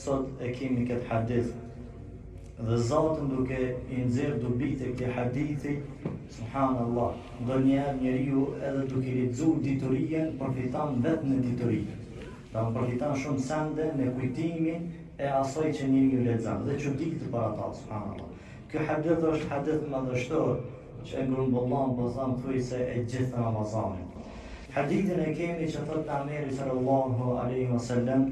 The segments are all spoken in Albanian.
Sot e kemi këtë hadith dhe zaten duke i nxjerr dobitë e këtij hadithi, subhanallah, ndonjëherë njeriu edhe duke lexu diturinë përfiton vetë në dituri. Do përfiton shumë sende në kujtimin e asaj që njeriu lexon dhe çuditet për ata, subhanallah. Ky hadith është hadith madhështor që e grumbullon po them thuajse e gjithë Ramazanin. Hadithin e kemi që thotë pejgamberi sallallahu alaihi wasallam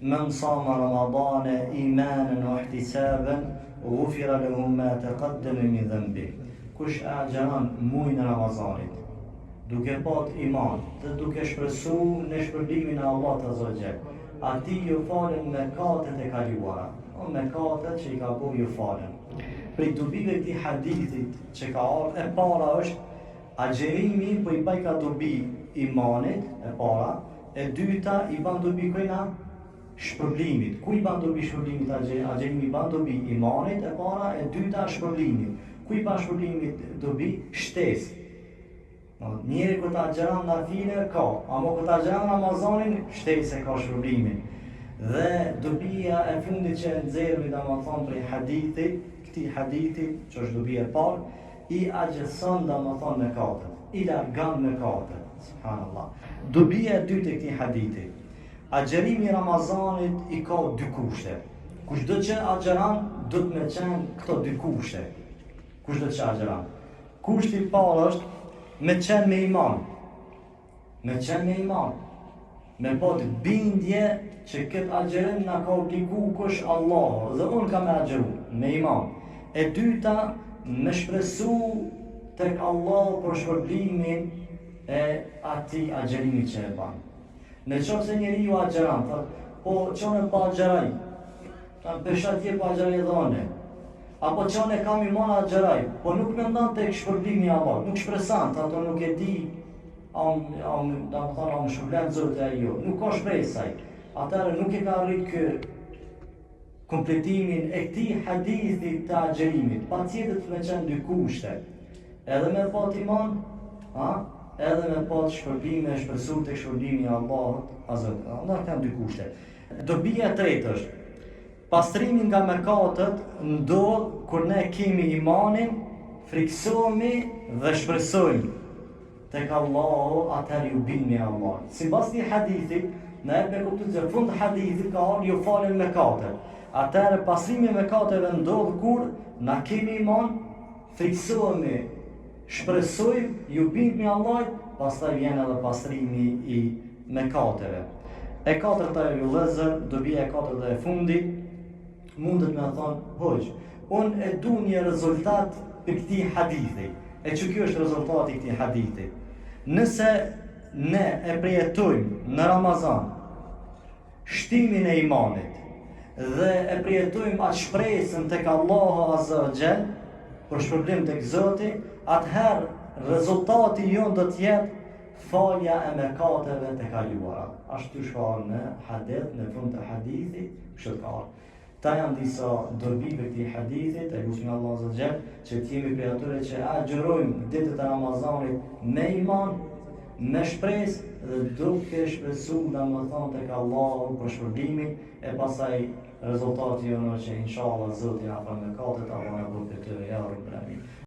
Men sama Ramadane imanen wa ihtisaben ghufira lehu ma taqaddama min dhanbi. Kush e agjëron mujin e Ramazanit, duke pat iman dhe duke shpresu në shpërblimin e Allahut azza wa jall, atij ju falen mëkatet e kaluara, o mëkatet që i ka bo ju falen. Prej dobive këtij hadithit që ka ardhë, e para është agjërimi po i bajka dobi imanit, e para, E dyta, i ban dobi kujna? Shpërblimit. Ku i ban dobi shpërblimit agjërimi i ban dobi imanit e para, e dyta shpërblimit. Ku i ban shpërblimit dobi? Shtesë. No, njeri kur të agjëron nafile ka, ama kur të agjëron Ramazanin, shtesë e ka shpërblimin. Dhe dobia e fundit që e nxjerrim domethënë prej hadithit, këtij hadithi, që është dobia e parë, i asgjëson domethënë mëkatet, i largon mëkatet, subhanallah. Dobia e dytë e këtij hadithi, agjërimi i Ramazanit i ka dy kushte. Kushdo që agjëron, duhet me qenë këto dy kushte. Kushdo që agjëron. Kushti i parë është me qenë me iman. Me qenë me iman, me pat bindje që këtë agjërim na ka obligu kush Allahu dhe unë kam me agjëru, me iman. E dyta, me shpresu tek Allahu për shpërblimin e atij agjërimi që e ban. Në qoftë se njeriu agjëron, thot, po që unë po agjëroj, ta pesha tje po agjëroj edhe unë, apo që unë kam iman agjëroj, po nuk mendon tek shpërblimi i Allahut, nuk shpreson, thot, unë nuk e di, A më, a më, domethonë, a më shpërblen Zoti a jo. Nuk ka shpresë ai. Atëherë nuk e ka arrit ky kompletimin e këtij hadithi të agjërimit. Patjetër me qenë dy kushte. Edhe me pat iman, a? edhe me pat shpërblime, shpresu tek shpërblimi i Allahut, azza. Andaj kanë dy kushte. Dobia e tretë është, Pastrimi nga mëkatet ndodh kur ne kemi imanin, frikësohemi dhe shpresojmë tek Allahu, atëherë ju bindmi Allahut. Sipas këtij hadithi, na jep me kuptu se fund hadithit ka ardhur ju falen mëkatet. Atëherë pastrimi i mëkateve ndodh kur na kemi iman, frikësohemi, shpresojmë, ju bindmi Allahut, pastaj vjen edhe pastrimi i mëkateve. E katërta ju vëllezër, dobia e katërt dhe e fundit, mundet me thonë, hoxhë, unë e du një rezultat për këtij hadithi, e që kjo është rezultati i këtij hadithi. Nëse ne e përjetojmë në Ramazan, shtimin e imanit dhe e përjetojmë atë shpresën tek Allahu Azza wa Jall për shpërblim tek Zoti, atëherë rezultati jonë do të jetë falja e mëkateve të kaluara. Ashtu ka në hadith, në fund të hadithit, kështu ka ardhur. Këta janë disa dobi prej këtij hadithit, e lusim Allahun Azza wa Jall që të jemi prej atyre që agjërojmë ditët e Ramazanit me iman, me shpresë dhe duke shpresu domethonë tek Allahu për shpërblimin e pastaj rezultati jonë që inshallah Zoti na fal mëkatet, Allahu na bëftë prej tyre ja Rabbel Alamin.